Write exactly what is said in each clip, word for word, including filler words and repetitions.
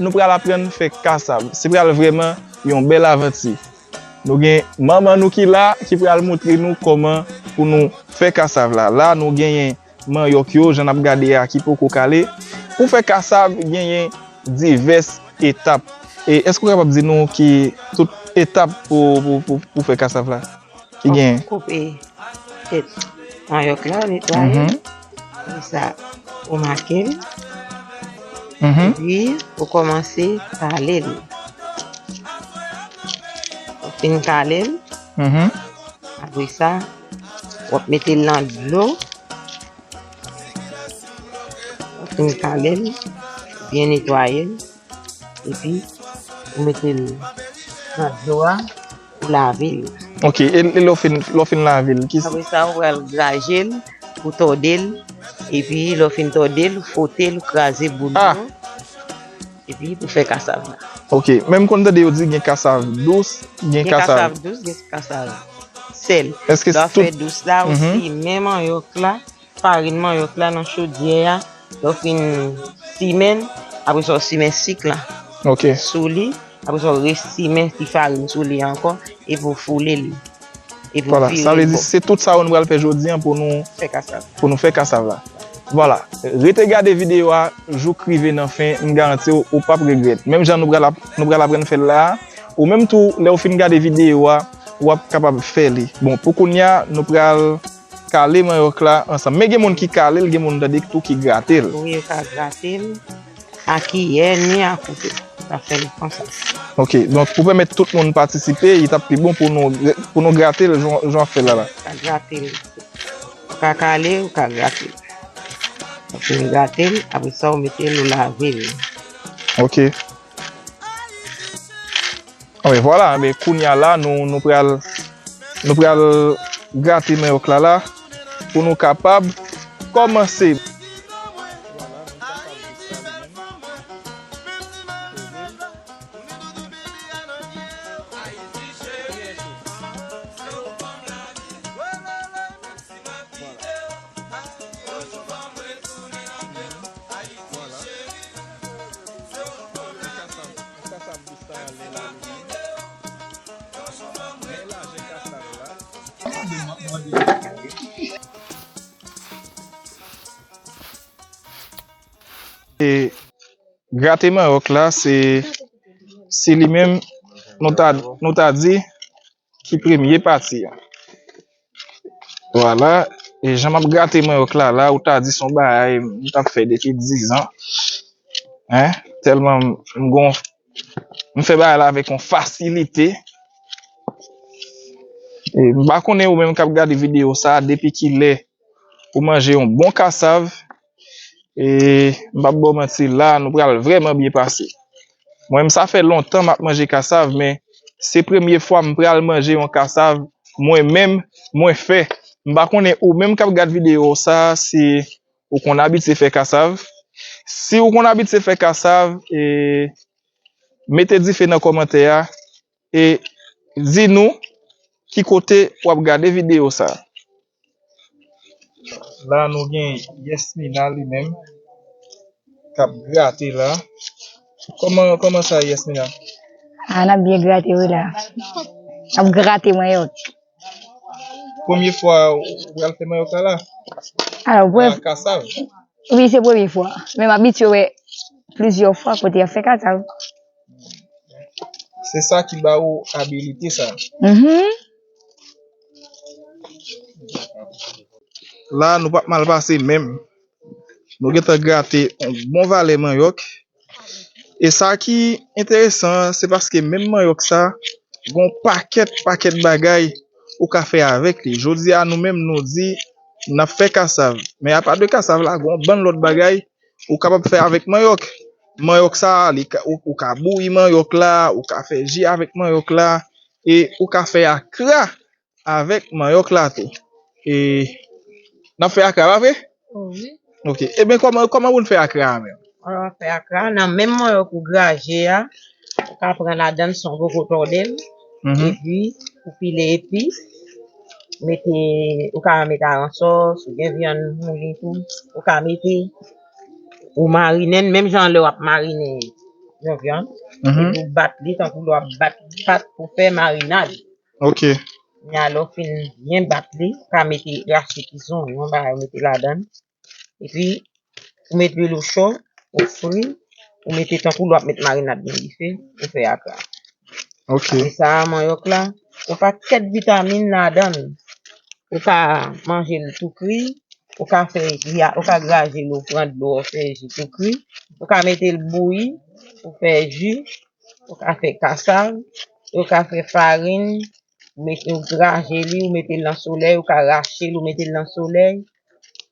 Nou pral aprann fè kasav. Se pral vrèman yon bèl avanti. Nou gen manman nou ki la, ki pral montre nou kòman pou nou fè kasav la. La, nou genyen manyòk yo, jan n ap gade a, ki poko kale. Pou fè kasav, genyen divès etap. E èske w kapab di nou ki tout etap pou, pou, pou, pou fè kasav la? Ki genyen? Koupe tèt manyòk la, netwaye. Mhm. Apre sa, ou make l. Mhm. Epi, ou kòmanse kale l. Ou fin kale l. Mhm. Apre sa, w ap mete l nan dlo. Ou fin kale l, byen netwaye l, epi ou mete l nan dlo a, ou lave l. Ok, e, e lè w fin, lè w fin lave l, ki... Apre sa, ou pral graje l, ou tòde l, epi lè w fin tòde l, ou fwote l, ou kraze boul yo, epi pou fè kasav la. Ok, men m konn tande yo di gen kasav dous, gen... Gen kasav dous, gen kasav sèl. Èske... Lè w ap fè dous la, ou simen manyòk la, farin manyòk la nan chodyè a. Lè w fin simen l, apre sa w simen sik la sou li, apre sa w resimen ti farin sou li ankò, epi w foule li. Epi w vire l bò. Vwala, sa vle di se tout sa yo nou pral fè jodi a pou nou fè kasav, pou nou fè kasav la. Vwala, rete gade videyo a jouk rive nan fen, m garanti w, ou p ap regrèt. Menm jan nou pral ap-, nou pral aprann fè l la a, ou menm tou, lè w fin gade videyo a, w ap kapab fè li. Bon, pou kounye a, nou pral kale manyòk la ansanm. Men gen moun ki kale l, gen moun tande tou ki grate l. Wi, yo ka grate l a kiyè ni a kouto. Sa fè l konsa. Ok, donk pou pèmèt tout moun patisipe, li t ap pi bon pou nou, pou nou grate l jan, jan w ap fè l la la. Ou ka grate l. Ou ka kale, ou ka grate l. Ou fin grate l, apre sa ou mete l, ou lave l. Ok. Anben, vwala, anben, kounye a la, nou, nou pral, nou pral grate manyòk la la, pou nou kapab kòmanse. E grate manyòk la, se, se li menm, nou ta, nou ta di, ki premye pati a. Vwala, e jan m ap grate manyòk la, la, ou ta di se yon bagay m t ap fè depi dizan. Hein? Tèlman m, m gon, m fè bagay la avèk yon fasilite. E m pa konnen ou menm k ap gade videyo sa, depi kilè ou manje yon bon kasav, e m p ap ba w manti, la, nou pral vrèman byen pase. Mwen menm, sa fè lontan m ap manje kasav, men se premye fwa m pral manje yon kasav mwen menm, mwen fè. M pa konnen ou menm k ap gad videyo sa, si ou konn abitye fè kasav. Si ou konn abitye fè kasav, e, mete dife nan kòmantè a e di nou ki kote w ap gade videyo sa. La, nou gen Yasmina li menm k ap grate la. Kòman, kòman sa, Yasmina? A, n ap byen grate wi la. N ap grate manyòk. Premye fwa ou pral fè manyòk la la? Alò, premye... A, kasav? Wi, se premye fwa. Men m abitye wè plizyè fwa kote y ap fè kasav. Se sa ki ba ou abilite sa. Mhm. La, nou p ap mal pase menm. Nou gentan grate yon bon valè manyòk. E sa ki enteresan an, se paske menm manyòk sa, gon pakèt, pakèt bagay ou ka fè avèk li. Jodi a, nou menm, nou di, n ap fè kasav. Men apa de kasav la, gon bann lòt bagay ou kapab fè avèk manyòk. Manyòk sa, li ka, ou, ou ka bouyi manyòk la, ou ka fè ji avèk manyòk la, e ou ka fè akra avèk manyòk la tou. E n ap fè akra, pa vre? Wi. Ok. Ebyen, kòman, kòman pou n fè akra a menm? Alò, fè akra, nan menm manyòk ou graje a, ou ka pran ladann san poko tòde l, mhm, epi ou pile epis, mete, ou ka mete aransòs, ou gen vyann mouli tou, ou ka mete, ou marinen l, menm jan lè w ap marinen yon vyann, mhm, epi w bat li tankou lè w ap bat pat pou fè marinad. Ok. Kounye a, lè w fin byen bat li, ou ka mete rache ti zonyon, bagay, ou mete ladan l. Epi, ou met lwil ou cho, ou fri, ou mete tankou lè w ap met marinad nan dife, ou fè akra. Ok. Apre sa, manyòk la, yon pakèt vitamin ladan l. Ou ka manje l tou kri, ou ka fè, ou ka graje l, ou pran dlo, ou fè ji tou kri. Ou ka mete l bouyi, ou fè ji, ou ka fè kasav, ou ka fè farin, ou mete, ou graje li, ou mete l nan solèy, ou ka rache l, ou mete l nan solèy,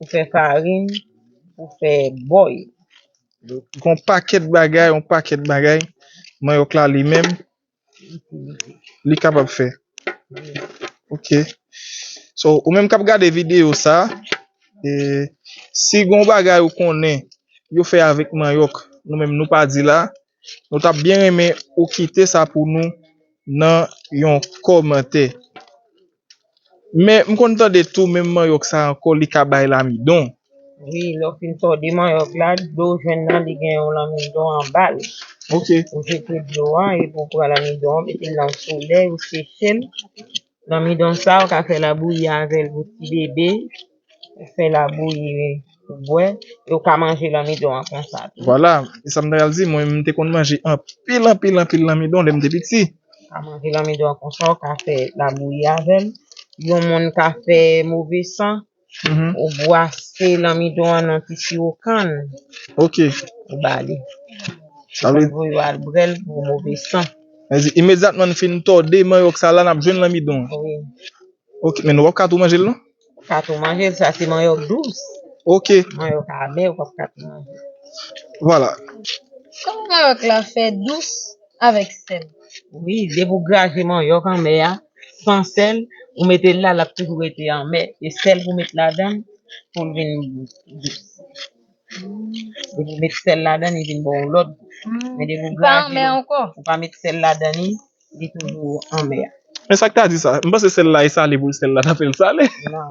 ou fè farin, ou fè bòy. Gon pakèt bagay, yon pakèt bagay, manyòk la li menm, li kapab fè. Ok. So, ou menm k ap gade videyo sa, e, si gon bagay ou konnen yo fè avèk manyòk, nou menm nou pa di la, nou t ap byen renmen ou kite sa pou nou nan yon kòmantè. Men, m konn tande tou, menm manyòk sa ankò, li ka bay lamidon. Wi, lè w fin tòde manyòk la, dlo w jwenn nan, li gen yon lamidon anba l. Ok. Ou jete dlo a, epi w pran lamidon an, mete l nan solèy, ou seche l. Lamidon sa, ou ka fè labouyi avè l pou ti bebe, ou fè labouyi pou bwè, e ou ka manje lamidon an konsa tou. Vwala, e sa m ta pral di, mwen, m te konn manje anpil, anpil, anpil lamidon lè m te piti. Ou ka manje lamidon an konsa, ou ka fè labouyi avè l. Yon moun ka fè move san, mhm, ou bwase lamidon an nan ti siwo kann. Ok. Ou ba li. Sa vle voye w al brè l pou move san. Sa vle di, imedyatman n fin tòde manyòk sa la, n ap jwenn lamidon an. Wi. Ok, men nou p ap ka tou manje l, non? Ou ka tou manje l, sa se manyòk dous. Ok. Manyòk amè, ou p ap ka tou manje l. Vwala. Kòman manyòk la fè dous avèk sèl? Wi, depi w graje manyòk anmè a, san sèl, ou mete l la, l ap toujou rete anmè. E sèl pou met ladan l, pou l vin dous. Depi w met sèl ladan, li vin ba w yon lòt gou. Men depi w graje l, ou pa met sèl ladan li, li toujou anmè a. Men sa k ta di sa? M panse sèl la e sale pou l sèl la, ta fè l sale. Non.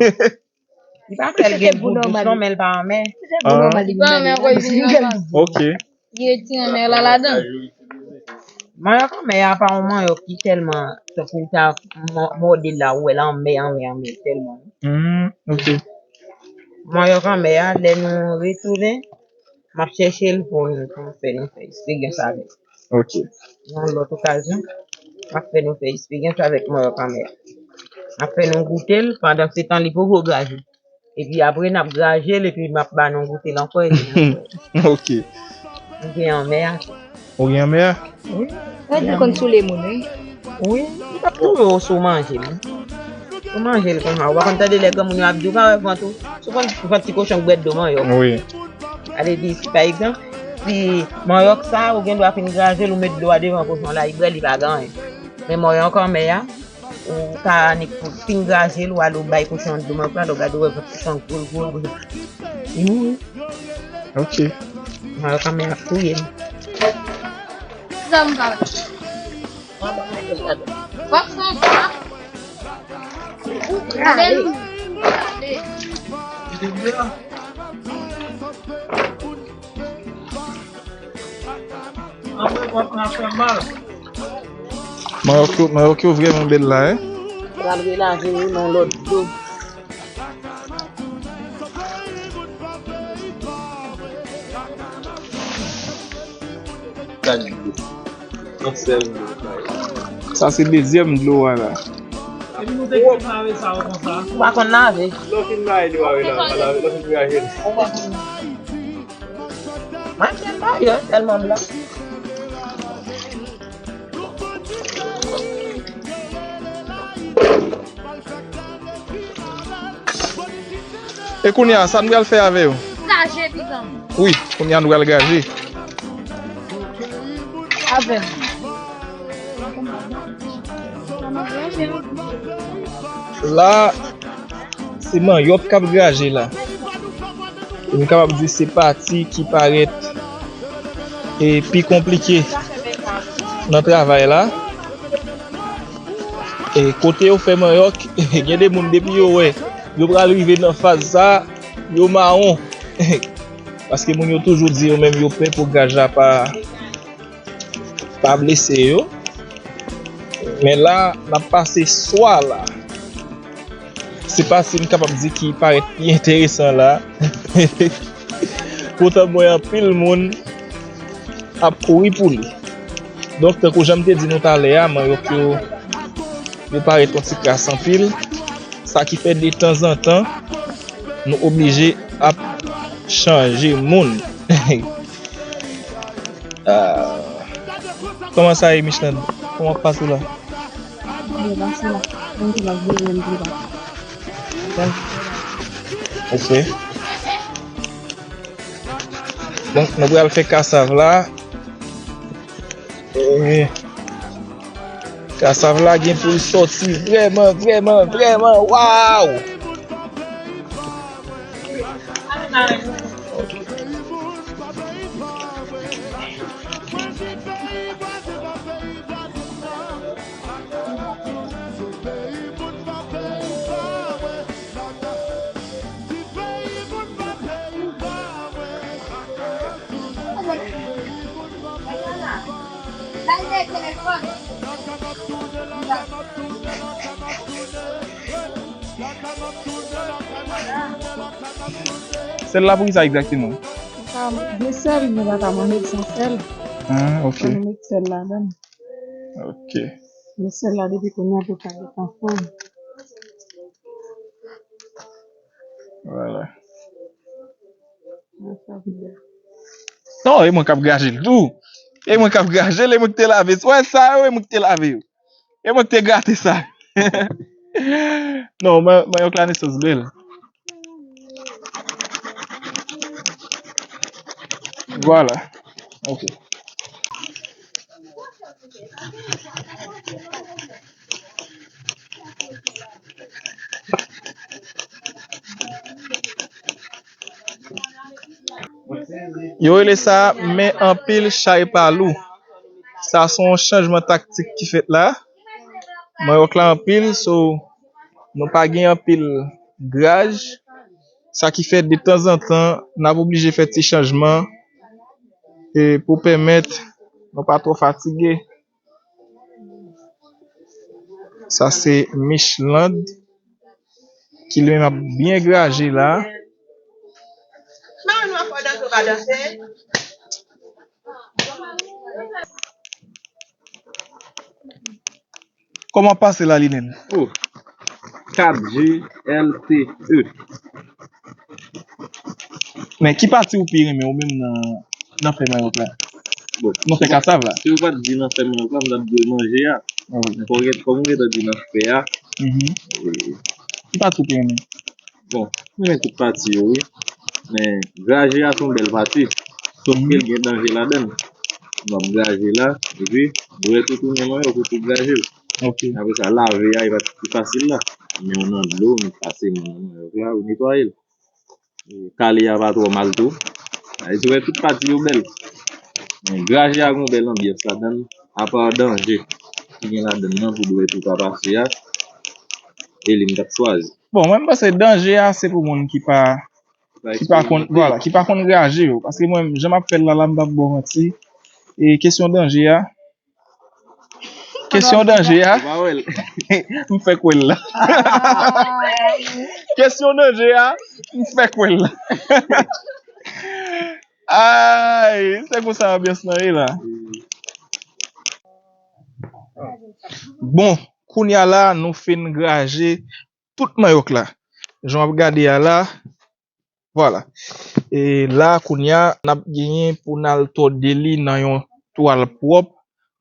Li pa sèl gen gou dous non, men l pa anmè. Li pa anmè ankò, li vin nòmal. Ok. Li retire anmè la ladan. Manyòk anmè a pa yon manyòk ki tèlman, tankou w ta mò-, mòde l la, ou wè l anmè, anmè, anmè tèlman. Hmm, ok. Manyòk anmè a, lè nou retounen, m ap chèche l pou n, pou n fè, nou fè eksperyans avè l. Ok. Nan lòt okazyon, m ap fè nou fè eksperyans avèk manyòk anmè a. M ap fè nou goute l, pandan se tan li poko graje. Epi apre, n ap graje l, epi m ap ba nou goute l ankò, epi n ap wè. Ok. M gen anmè a. Ou gen anmè a? Wi. Sa di konn soule moun, wi. Wi, li p ap touye w si w manje l. Si w manje l konsa, ou pa konn tande lè granmoun yo ap di, ou pa wè vant ou. Si w konn vant ti kochon k bwè dlo manyòk. Wi. Sa vle di, si pa egzanp, si manyòk sa, ou gen dwa fin graje l, ou met dlo a devan kochon la, li bwè, li pa gen anyen. Men manyòk anmè a, ou ka annik fin graje l, ou ale ou bay kochon an dlo manyòk la, lè w gade ou wè vant kochon an gwo, gwo, gwo. Li mouri. Ok. Manyòk anmè ap touye m. Sa m ka fè? W ap fè yon pa. Ou prale. Manyòk yo, manyòk yo vrèman bèl la, wi. Pral relave wi nan lòt dlo. Sa se dezyèm dlo a la. Epi nou te konn lave sa yo konsa. Ou pa konn lave. Lè w fin lave dlo a, lave, lè w fin lave. Mwen fè m pa yo, tèlman blan. E kounye a, sa n pral fè avè yo? Graje pikan. Wi, kounye a n pral graje. Avè m. La, se manyòk k ap graje la. E m kapab di se pati ki parèt e pi konplike nan travay la. E kote yo fè manyòk, gen de moun depi yo wè yo pral rive nan faz sa, yo mawon. Paske moun yo toujou di yo menm yo pè pou graj la pa pa blese yo. Men la, n ap pase swa la. Se pa si m kapab di ki parèt pi enteresan la. Poutan, m wè anpil moun ap kouri pou li. Donk, tankou jan m te di nou talè a, manyòk yo, yo parèt yon ti kras anpil. Sa ki fè detanzantan, nou oblije ap chanje moun. Ah. Kòman sa ye, Micheline? Kòman w ap pase la? Byen pase la. Mwen te la veye menm pi ba. Ok. Bon, nou pral fè kasav la. Eh, kasav la gen pou l sòti vrèman, vrèman, vrèman. Waw! Sèl la pou ki sa egzakteman? De sèl, nou pa ka manje l san sèl. Ah, ok. Fò nou met sèl ladan l. Ok. Men sèl la depi kounye a pou ka ret anfòm. Vwala. Non, e mwen k ap graje l tou. E mwen k ap graje l, e mwen ki te lave. Ou wè sa yo, e mwen ki te lave yo. E mwen ki te grate sa. Non, man, manyòk la nesans bèl. Vwala. Ok. Yo rele sa men anpil chay pa lou. Sa se yon chanjman taktik ki fèt la. Manyòk la anpil, so nou pa gen anpil graj. Sa ki fè detanzantan n ap oblije fè ti chanjman, e pou pèmèt nou pa twò fatige. Sa se Micheland ki li menm ap byen graje la. Kòman w ap pase la, Linène? Oh, kat G L T E. Men ki pati ou pi renmen ou menm nan, nan fè manyòk la? Bon, nan fè kasav la? Si ou pa t di nan fè manyòk la, m t ap di w manje a. Ah, wi. Men kòm ou gen, kòm ou gentan di nan fè a, mhm, e, ki pati ou pi renmen? Bon, m renmen tout pati yo, wi. Men graje a se yon bèl pati. Sòf ke l gen danje ladan l. Bon, m graje la, epi dwèt ou tounen manyòk ou tou graje l. Ok. Apre sa, lave a, e pa ti fasil la. Men w nan dlo, ou pase men w nan manyòk la, ou netwaye l. E, kale a pa twò mal tou. Sa vle di, wè, tout pati yo bèl. Men graje a gon bèl anbyans ladan l, apa danje ki gen ladan l nan pou dwèt ou ka pase a, e li m t ap chwazi. Bon, mwen, m panse danje a se pou moun ki pa, ki pa konn, vwala, ki pa konn graje yo. Paske mwen, jan m ap fè l la, la, m p ap ba w manti. E kesyon danje a, kesyon danje a, m fèk wè l la. Kesyon danje a, m fèk wè l la. Ay, se konsa anbyans lan ye la. Bon, kounye a la, nou fin graje tout manyòk la. Jan w ap gade a la, vwala. E la, kounye a, n ap genyen pou n al tòde li nan yon twal pwòp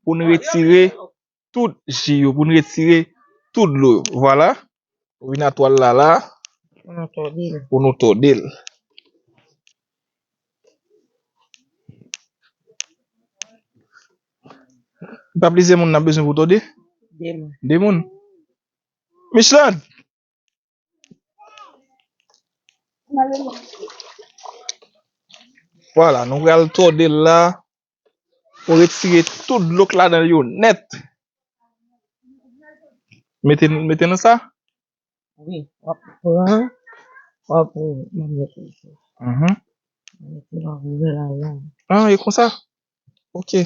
pou n retire tout ji yo, pou n retire tout dlo yo. Vwala. Nou vin a twal la la. Pou nou tòde l. Pou nou tòde l. Pa plizyè moun n ap bezwen pou tòde? De moun. De moun. Micheland! Vwala, nou pral tòde l la. Pou retire tout dlo k ladan l yo nèt. Mete, mete nan sa. Wi, w ap pran, w ap, w ap mete l. Mhm. Mete l anvè la la. Ah, e konsa? Ok.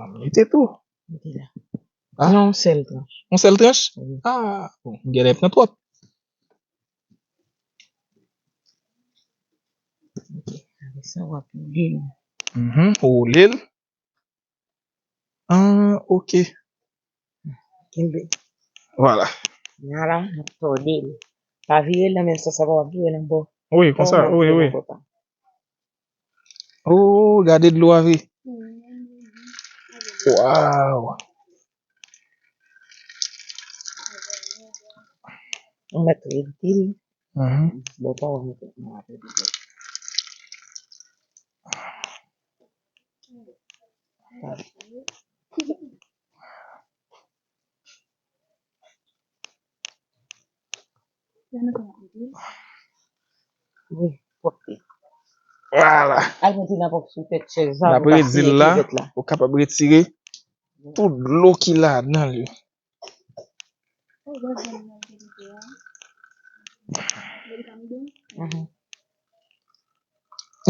M ap mete tou. Mete la. Ah. Non, yon sèl tranch. Yon sèl tranch? Wi. Ah, bon, m genlè pran twòp. Ok, avè sa, w ap woule l. Mhm, ou woule l. Ah, ok. Kenbe. Vwala. Vwala, n ap tòde l. Pa vire l nan menm sans la, pa w ap vire l anbò. Wi, konsa, wi, wi. Oh, gade dlo a vre. Waw. Ou mèt redi l. Mhm. Bon, pa wè mwen mete. Wi, pwòpte. Vwala. Al mete nan pwòp sou tèt chèz la. N ap redi l la. Ou kapab retire tout dlo ki ladan l yo. Mhm.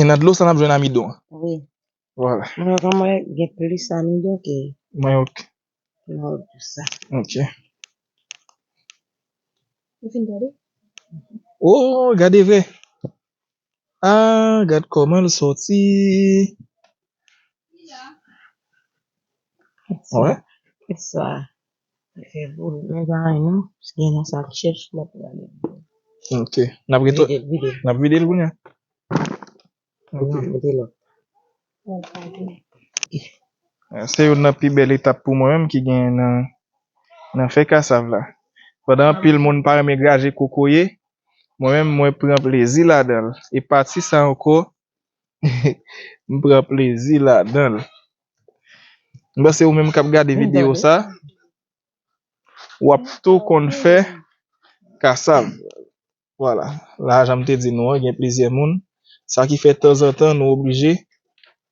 E nan dlo sa n ap jwenn amidon an. Wi. Vwala. Mwen, kòman gen plis amidon ke mwen, ok. Nan dlo sa. Ok. Ou fin gade? Oh, gade vre. Ah, gad kòman l sòti. Wè. Sa. Fè boul. Men pa anyen non. Paske nan sa k chèch la pou gade. Ok. N ap retou-, vide, vide. N ap vide l kounye a. Ok. Mete lòt. Se youn nan pi bèl etap pou mwen menm ki genyen nan, nan fè kasav la. Pandan anpil moun pa renmen graje kokoye, mwen menm mwen pran plezi ladan l. E pati sa ankò, m pran plezi ladan l. M panse ou menm k ap gade videyo sa, w ap tou konn fè kasav. Vwala. La, jan m te di nou an, gen plizyè moun. Sa ki fè tanzantan nou oblije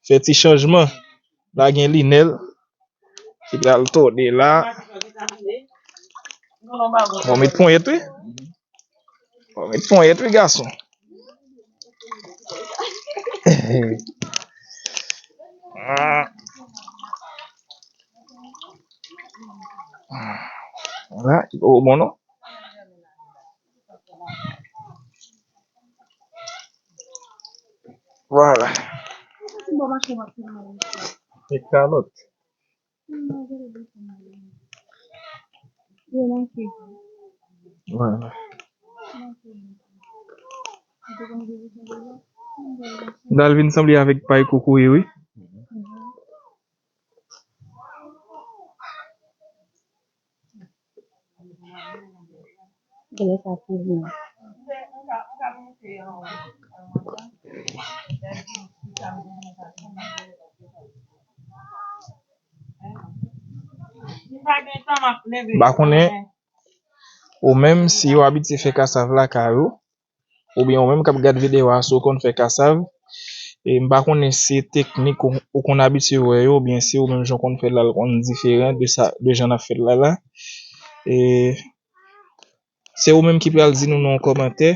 fè ti chanjman. La, gen Linèl ki pral tòde la. Bon, met ponyèt, wi. Bon, met ponyèt, wi, gason. Vwala, li poko bon non. Vwala. E kalòt. Vwala. Dalvin sanble avèk pay kokoye, wi. Gade sa ki vin. M pa konnen ou menm si yo abitye fè kasav lakay ou, oubyen ou menm k ap gad videyo a, si w konn fè kasav, e m pa konnen si se teknik ou, ou konn abitye wè yo, oubyen se ou menm jan w konn fè l la, l konn diferan de sa, de jan n ap fè l la la. E se ou menm ki pral di nou nan yon kòmantè,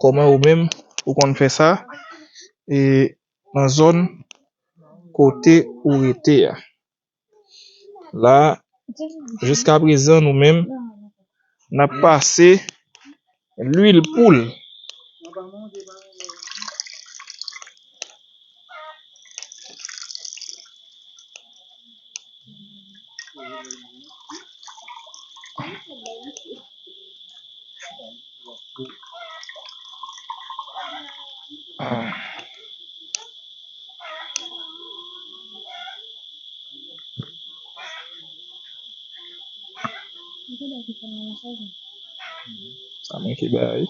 kòman ou menm ou konn fè sa, e nan zòn kote ou rete a. La, jiskaprezan, nou menm, n ap pase lwil poul. Sa manke bay.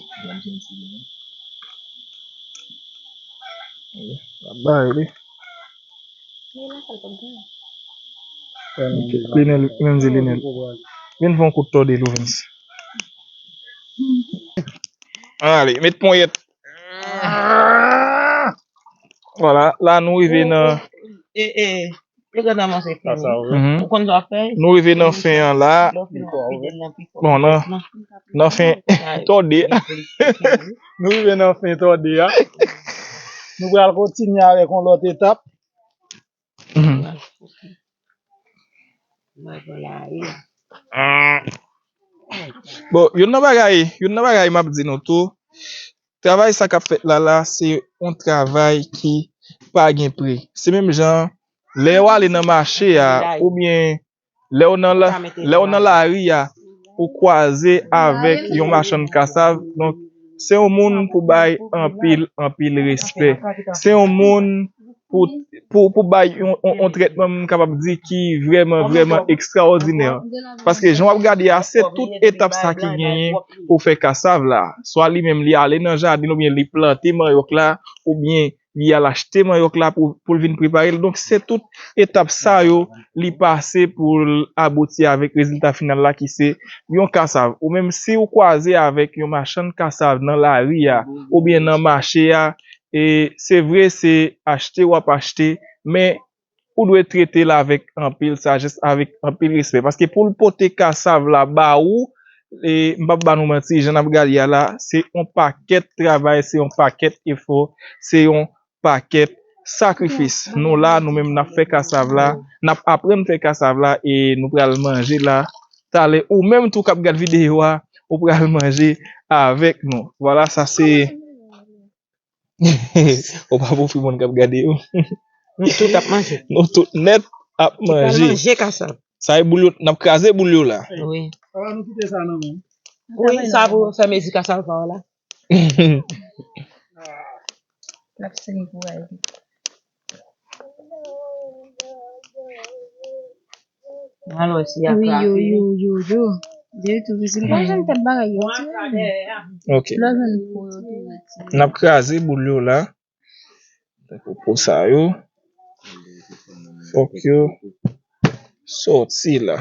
Ap bay li. Ok, Linèl, Linèl, Linèl. Vin fè yon kout tòde l, Louvens. Ale, met ponyèt. Vwala, la nou rive nan. E, e, e, yo gentan manse fini. Mhm. Ou konn sa w ap fè? Nou rive nan fen an la. Lè w fin ap vide l nan pi fò. Bon, nan, nan fen tòde. Nou rive nan fen tòde a. Nou pral kontinye avèk yon lòt etap. Mhm. Mwen pran lari a. Bon, youn nan bagay, youn nan bagay m ap di nou tou, travay sa k ap fèt la la, se yon travay ki pa gen pri. Se menm jan, lè w ale nan mache a, oubyen lè w nan la, lè w nan lari a, ou kwaze avèk yon machann kasav, donk, se yon moun pou bay anpil, anpil respè. Se yon moun pou, pou, pou bay yon, yon, yon trètman, m kapab di, ki vrèman, vrèman ekstraòdinè. Paske jan w ap gade a, se tout etap sa ki genyen pou fè kasav la. Swa li menm li ale nan jaden oubyen li plante manyòk la, oubyen li al achte manyòk la pou, pou l vin prepare l. Donk, se tout etap sa yo li pase pou l abouti avèk rezilta final la ki se yon kasav. Ou menm si w kwaze avèk yon machann kasav nan lari a, oubyen nan mache a, e se vre se achte w ap achte, men ou dwe trete l avèk anpil sajès, avèk anpil respè. Paske pou l pote kasav la ba ou, e m p ap ba nou manti, jan n ap gade a la, se yon pakèt travay, se yon pakèt efò, se yon pakèt sakrifis. Nou la, nou menm n ap fè kasav la, n ap aprann fè kasav la e nou pral manje la. Talè, ou menm tou k ap gad videyo a, ou pral manje avèk nou. Vwala, sa se ou pa pou fi moun k ap gade yo. Nou tout ap manje. Nou tout nèt ap manje. Manje kasav. Sa e boul yo, n ap kraze boul yo la. Wi. Ala nou kite sa nan men. Wi, sa pou fè mezi kasav pa w la. N ap seni pou wè. Alò, si y a wi, yo, yo, yo, yo. Dèyè tou vizin pa janm tèt bagay yo. Ok. Lè jwenn po yo tou retire. N ap kraze boul yo la. Tankou po sa yo. Fòk yo sòti la.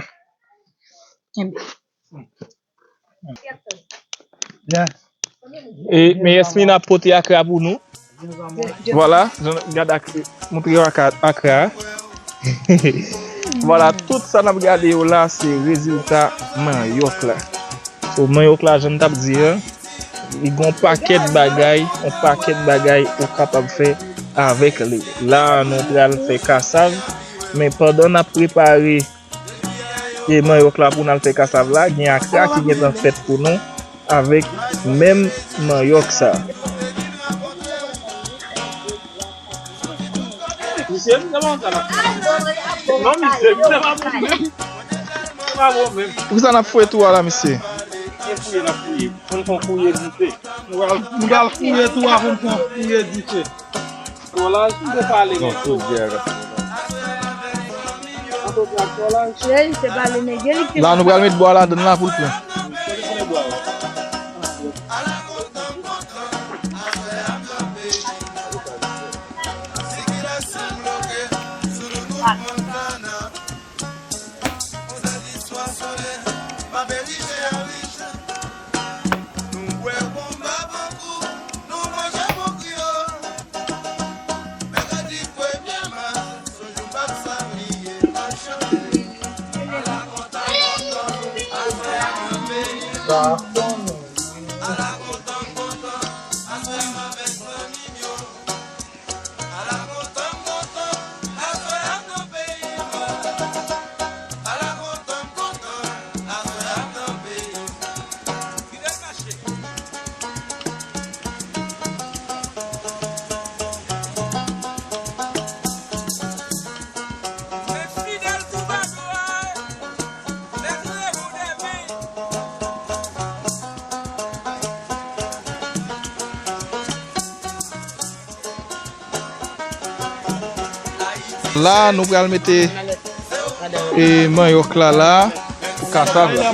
E, men Yasmine ap pote akra pou nou. Vwala, gad ak, montre yo akra, akra. Vwala, tout sa n ap gade yo la, se rezilta manyòk la. So, manyòk la, jan n t ap di a, li gen yon pakèt bagay, yon pakèt bagay ou kapab fè avèk li. La, nou pral fè kasav, men pandan n ap prepare e manyòk la pou n al fè kasav la, gen akra ki gentan fèt pou nou avèk menm manyòk sa. Misye, misye pa konn sa l ap fè. Non, misye, misye pa bon menm. Pa bon menm. Poukisa n ap fouye tou a la, mesye? E fouye n ap fouye. Fò n fè yon fouye dife. Nou pral, nou pral fouye tou a, fò n fè yon fouye dife. Kolaj, m te pale. Non, tout byen. Kolaj. Cheri, se pa le nèg li ki la, nou pral met bwa ladann la pou l plen. La, nou pral mete, e, manyòk la la pou kasav la.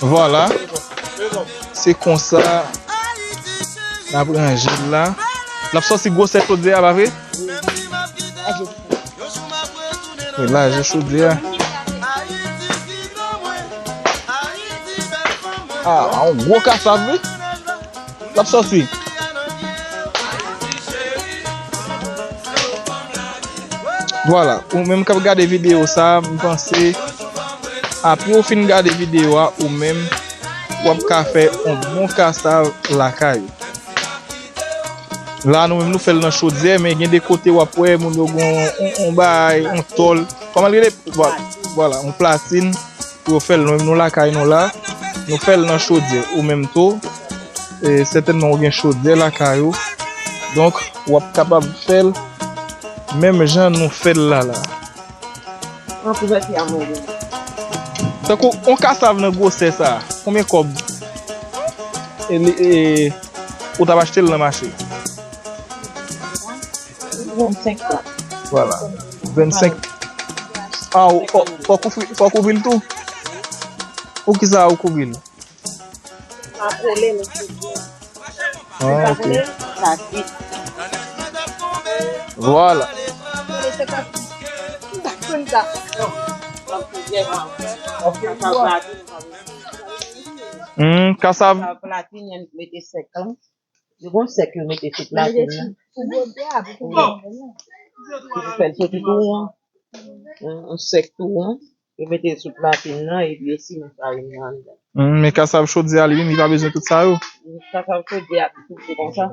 Vwala. Se konsa n ap ranje l la. L ap sòti gwosè chodyè a, pa vre? Wi, laje chodyè a. Ah, yon gwo kasav, wi. L ap sòti. Vwala, ou menm k ap gade videyo sa a, m panse, apre w fin gade videyo a, ou menm, w ap ka fè yon bon kasav lakay ou. La, nou menm, nou fè l nan chodyè, men gen de kote w ap wè moun yo gen yon, yon, yon bagay, yon tòl. Kòman l rele? Vwa-, vwala, yon platin pou yo fè l. Nou menm, nou lakay nou la, nou fè l nan chodyè. Ou menm tou, e, sètènman, ou gen chodyè lakay ou. Donk, w ap kapab fè l menm jan nou fè l la, la. Pran kouvèti a mwen. Tankou yon kasav nan gwosè sa, konbyen kòb e li, e, ou t ap achte l nan mache? Vennsenk frank. Vwala. Vennsenk. A, ou, fò, fò kouvri, fò kouvri l tou? Poukisa ou kouvri l? Pa kole nan figi. Ah, ok. Sa kwit. Vwala. Hmm, kasav. Kasav platin, yo mete sèk lan. Yo gon sèk yo mete sou platin nan. Pou fè l soti tou won. Yon, yon sèk tou won. Yo mete l sou platin nan epi yo simen farin nan anndan. Hmm, men kasav chodyè a li menm, li pa bezwen tout sa yo. Kasav chodyè a tou se konsa.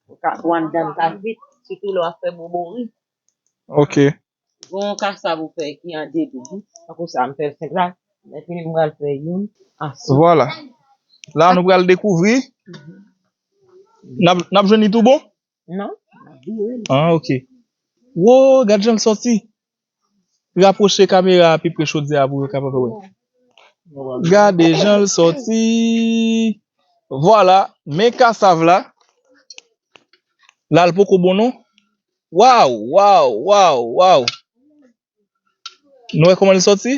Ou ka, ou anndan l ka kwit, sitou lè w ap fè bobori. Ok. Gon kasav ou fè ki an de tou tou. Tankou sa, m fè l senp la. Lè fini, m pral fè youn a sik. Vwala. La, nou pral dekouvri. N ap, n ap jwenn li tou bon? Non, n ap vire l. Ah, ok. Wo, gad jan l sòti. Rapwoche kamera a pi pre chodyè a pou yo kapab wè. Gade jan l sòti. Vwala, men kasav la. La, l poko bon non. Waw, waw, waw, waw. Nou wè kòman l sòti?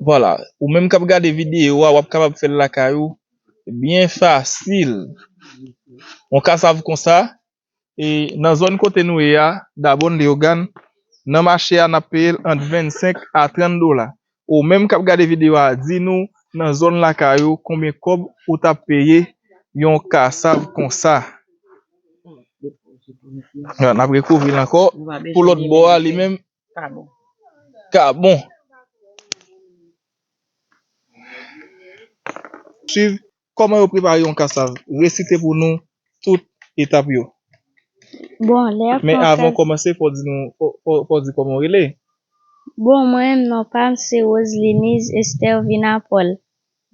Vwala. Ou menm k ap gade videyo a, w ap kapab fè l lakay ou byen fasil. Yon kasav konsa, e nan zòn kote nou ye a, Dabòn, Leyogàn, nan mache a, n ap peye l ant vennsenk a trant dola. Ou menm k ap gade videyo a, di nou nan zòn lakay ou konbyen kòb ou t ap peye yon kasav konsa. N ap rekouvri l ankò. Pou lòt bò a, li menm, kabon. Swiv kòman yo prepare yon kasav. Resite pou nou tout etap yo. Bon, lè y ap fè yon kasav. Men avan w kòmanse, fò w di nou, fò, fò, fò w di kòman w rele. Bon, mwen menm, non pa m se Roseliniz Esther Vinapol.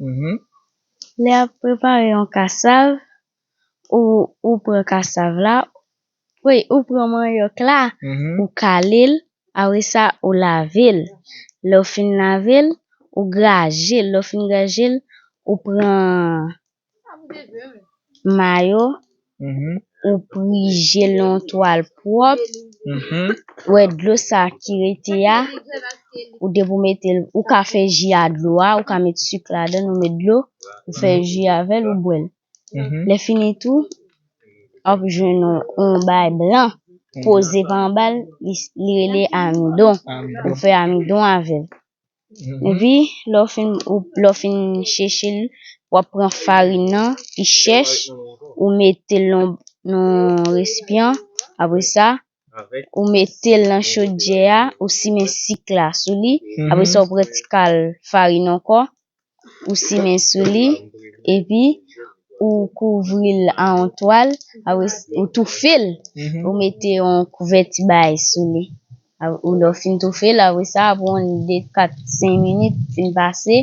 Mhm. Lè y ap prepare yon kasav, ou, ou pran kasav la, wi, ou pran manyòk la, mhm, ou kale l, apre sa, ou lave l. Lè w fin lave l, ou graje l. Lè w fin graje l, ou pran mayo, mhm, ou prije l nan yon twal pwòp. Mhm. Ou wè dlo sa ki rete a, ou depi w mete l, ou ka fè ji a dlo a, ou ka met sik ladan l, ou met dlo, ou fè, mhm, ji avè l, ou bwè l. Mhm. Lè fini tou, w ap jwenn yon, yon bagay blan, mhm, poze pa anba l, li, li rele amidon. Amidon. Ou fè amidon avè l. Mhm. Epi, lè w fin, ou, lè w fin cheche l, w ap pran farin nan ki chèch, ou mete l nan, nan resipyan. Apre sa, ou mete l nan chodyè a, ou simen sik la sou li. Mhm. Apre sa, ou pran ti kal farin ankò, ou simen sou li, epi ou kouvri l a yon twal, apre s-, ou toufe l, mhm, ou mete yon kouvèti bay sou li. A, ou lè w fin toufe l, apre sa, apre yon de, kat, senk minit fin pase,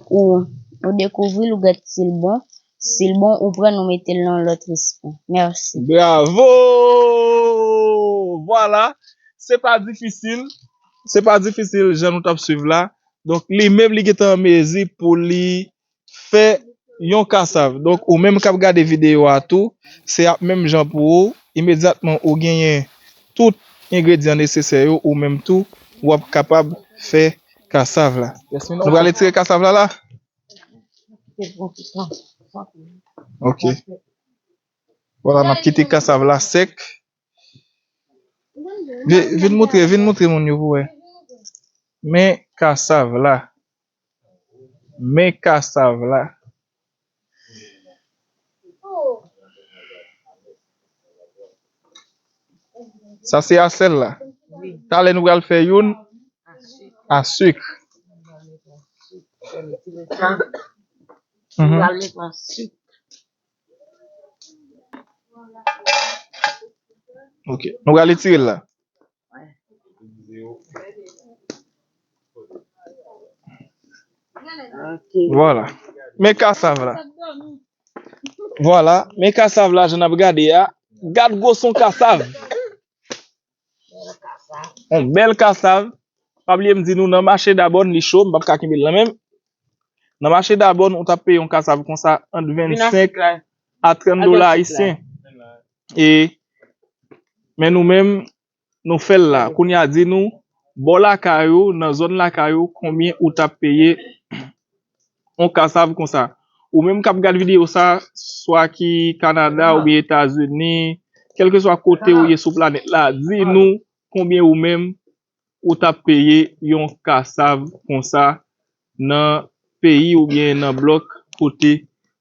ou, ou dekouvri l, ou gade si l bon. Si l bon, ou pran l, ou mete l nan lòt resipyan. Mèsi. Bravo! Vwala, se pa difisil. Se pa difisil, jan nou t ap swiv la. Donk, li menm, li gentan an mezi pou li fè yon kasav. Donk, ou menm k ap gade videyo a tou, se ap menm jan pou ou. Imedyatman ou genyen tout engredyan nesesè yo, ou menm tou, w ap kapab fè kasav la. Nou prale tire kasav la, la? Ok. Vwala, n ap kite kasav la sèk. Vi-, vin moutre, vin moutre moun yo pou wè. Men kasav la. Men kasav la. Sa se a sèl la. Wi. Talè nou pral fè youn a sik. Ti met sa. Mhm. Pral met nan sik. Ok. Nou pral etire l la. Ok. Vwala. Men kasav la. Vwala. Men kasav la, jan n ap gade a. Gad gwosè yon kasav. Yon bèl kasav. Pa bliye m di nou nan mache Dabòn, li cho, m p ap ka kenbe l nan men m. Nan mache Dabòn, ou t ap peye yon kasav konsa ant vennsenk a trant dola ayisyen. E, men nou menm, nou fè l la. Kounye a, di nou, bò lakay ou, nan zòn lakay ou, konbyen ou t ap peye yon kasav konsa? Ou menm k ap gad videyo sa, swa ki Kanada oubyen Etazini, kèlkeswa kote ou ye sou planèt la, di nou konbyen ou menm ou t ap peye yon kasav konsa nan peyi oubyen nan blòk kote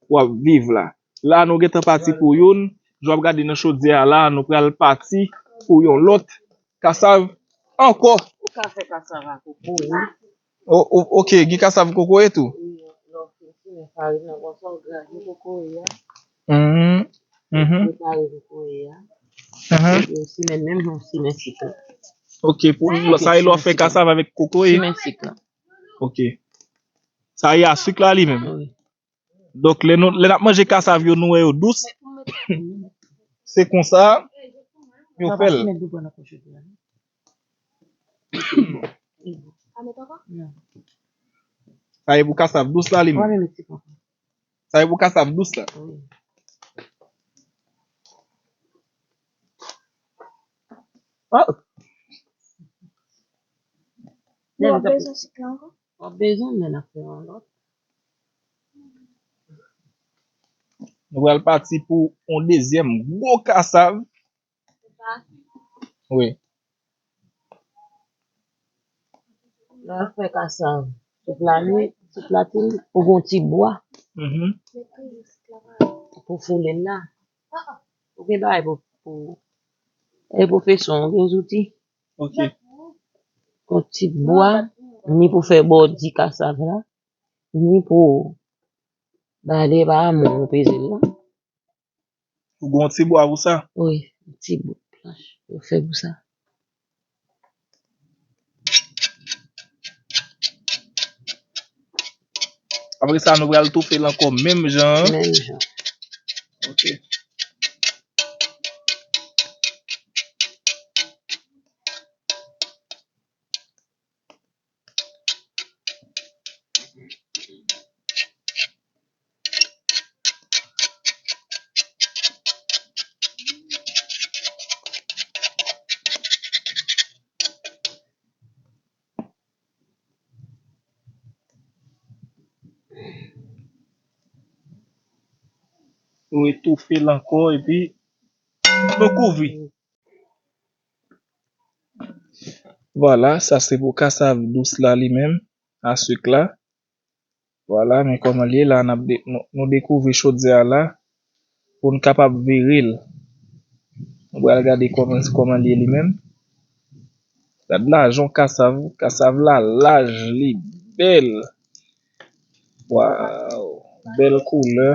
w ap viv la. La, nou gentan pati pou youn. Jan w ap gade nan chodyè a la, nou pral pati pou yon lòt kasav ankò. Ou ka fè kasav a koko, wi. O, o, ok, gen kasav kokoye tou? Wi, lè w fin simen farin nan konsa, w graje kokoye a. Mhm. Mhm. Prepare kokoye a. Mhm. Epi w simen menm jan w simen sik la. Ok, pou sa e lè w fè kasav avèk kokoye? Simen sik la. Ok. Sa e a sik la li menm? Wi. Donk, lè nou, lè n ap manje kasav yo, nou wè yo dous. Se konsa yo fè l. Sa e pou kasav dous la li menm. Sa e pou kasav dous la. Oh. Ou ap bezwen sik la ankò? W ap bezwen, men n ap fè yon lòt. Nou pral pati pou yon dezyèm gwo kasav. Wi. Lè w fè kasav sou plani, sou platin, ou gon ti bwa. Mhm. Pou foule l la. Ou gen bagay pou, pou, e pwofesyon, ou gen zouti. Ok. Gon ti bwa, ni pou fè bòdi kasav la, ni pou bale pa moun ou peze l la. Ou gon ti bwa pou sa? Wi, ti bout planch yo fè pou sa. Apre sa, nou pral toufe l ankò menm jan an. Menm jan. Ok. Ou etoufe l ankò epi nou kouvri. Vwala, sa se pou kasav dous la li menm, a sik la. Vwala, men kòman l ye la, n ap de-, nou, nou dekouvri chodyè a la pou n kapab vire l. Nou pral gade kòman, kòman l ye li menm. Gad lajan kasav, kasav la laj, li bèl. Waw, bèl koulè.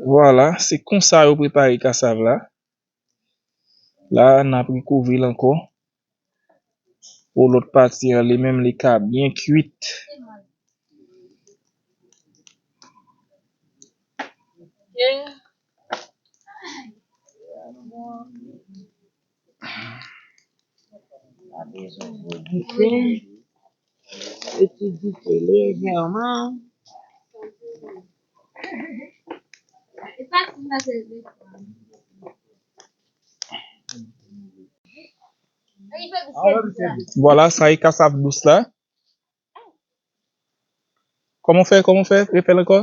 Vwala, se konsa yo prepare kasav la. La, n ap rekouvri l ankò. Pou lòt pati an, li menm, li ka byen kuit. Yo ti dife lejèman. Vwala, sa e kasav dous la. Kòman w fè? Kòman w fè? Refè l ankò.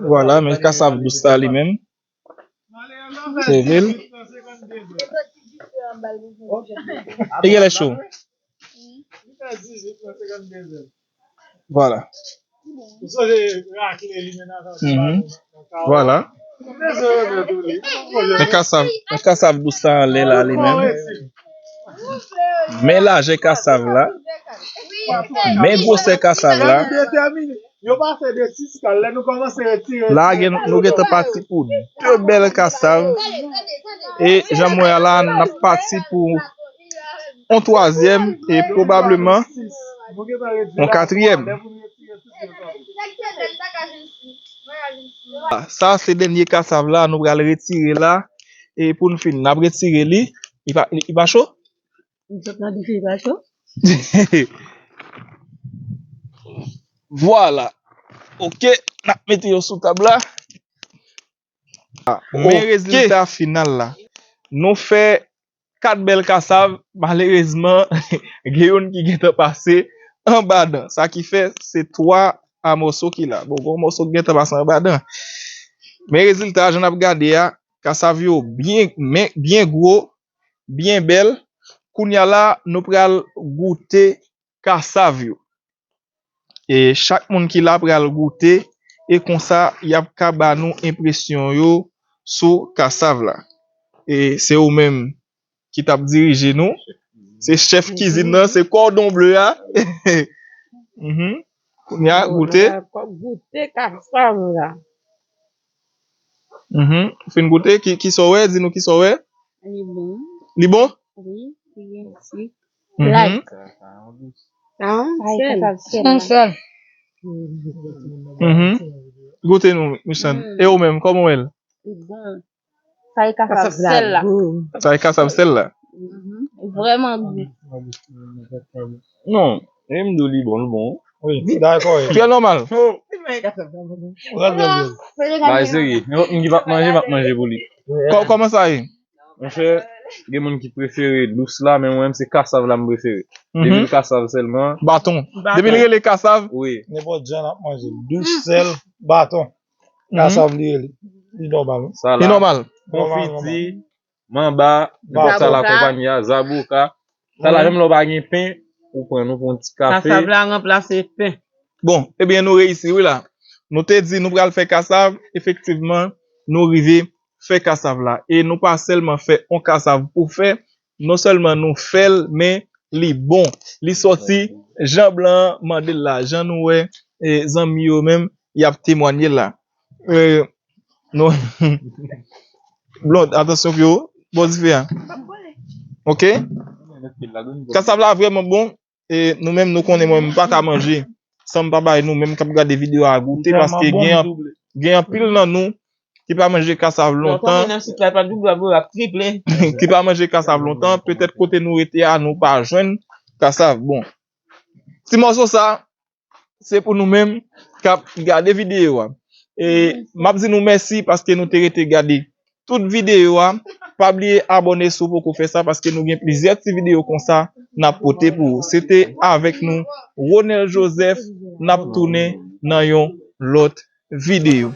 Vwala, men kasav dous sa li menm. Se vil. Li genlè cho. Vwala. Mhm. Vwala. Men kasav, men kasav dous sa anlè la li menm. Men lajè kasav la. Men gwosè kasav la. La, gen, nou gentan pati pou de bèl kasav. E jan m wè a la, n ap pati pou yon twazyèm e pwobableman yon katriyèm. Sa se dènye kasav la, nou pral retire la. E pou n fin, n ap retire li. Li pa, li, li pa cho? Li sot nan dife, li pa cho? Vwala. Oke, n ap mete yo sou tab la. Men rezilta final la. Nou fè kat bèl kasav, malerezman, gen youn ki gentan pase anba dan. Sa ki fè se twa a mòso ki la. Bon, gon mòso ki gentan pase anba dan. Men rezilta, jan n ap gade a, kasav yo byen, men, byen gwo, byen bèl. Kounye a la, nou pral goute kasav yo. E chak moun ki la pral goute, e konsa, y ap ka ba nou enpresyon yo sou kasav la. E se ou menm ki t ap dirije nou. Se chèf kizin nan, se kòdon ble a. Mhm. Kounye a, goute. Goute kasav la. Mhm. Fin goute, ki, ki sa w wè? Di nou ki sa w wè? Li bon. Li bon? Wi, li gen sik. Mhm. Light. Sa yon sèl. Sa yon sèl. Mhm. Goute nou, Michan. Mm. E ou menm, kòman w wè l? Li bon. Sa e kasav sèl la. Sa e kasav sèl la. Mhm. Vrèman gou. Non, e m di w li bon, li bon. Wi, dakò. Trè nòmal. Trè byen. Bay serye. Nenpòt moun ki p ap manje, m ap manje pou li. Kò-, kòman sa ye? Monchè, gen moun ki prefere dous la, men mwen menm se kasav la m prefere. Mhm. Depi l kasav sèlman. Baton. Depi l rele kasav. Wi. Nenpòt jan n ap manje. Dous, sèl, baton. Mhm. Kasav li rele. Li nòmal, wi. Sa la. Li nòmal. Konfiti, manba, nenpòt sa la konpayi a, zaboka. Sa la, mhm, menm lè w pa gen pen, ou pran, nou pran yon ti kafe. Kasav la ranplase pen. Bon, ebyen, nou reyisi, wi la. Nou te di nou pral fè kasav, efektivman, nou rive fè kasav la. E nou pa sèlman fè yon kasav pou fè, non sèlman nou fè l, men li bon. Li sòti jan blan an mande l la. Jan nou wè, e, zanmi yo menm, y ap temwanye l la. E, nou, Blond, atansyon pou yo. Bon dife a. Ok? Kasav la vrèman bon. E nou menm, nou konnen mwen, m pa ka manje san m pa bay nou menm k ap gade videyo a goute, paske gen, gen anpil nan nou ki pa manje kasav lontan, ki pa manje kasav lontan, petèt kote nou rete a, nou pa jwenn kasav. Bon, ti mòso sa, se pou nou menm k ap gade videyo a. E m ap di nou mèsi paske nou te rete gade tout videyo a. Pa bliye abòne si w poko fè sa, paske nou gen plizyè ti videyo konsa n ap pote pou ou. Se te avèk nou, Ronel Joseph. N ap tounen nan yon lòt videyo.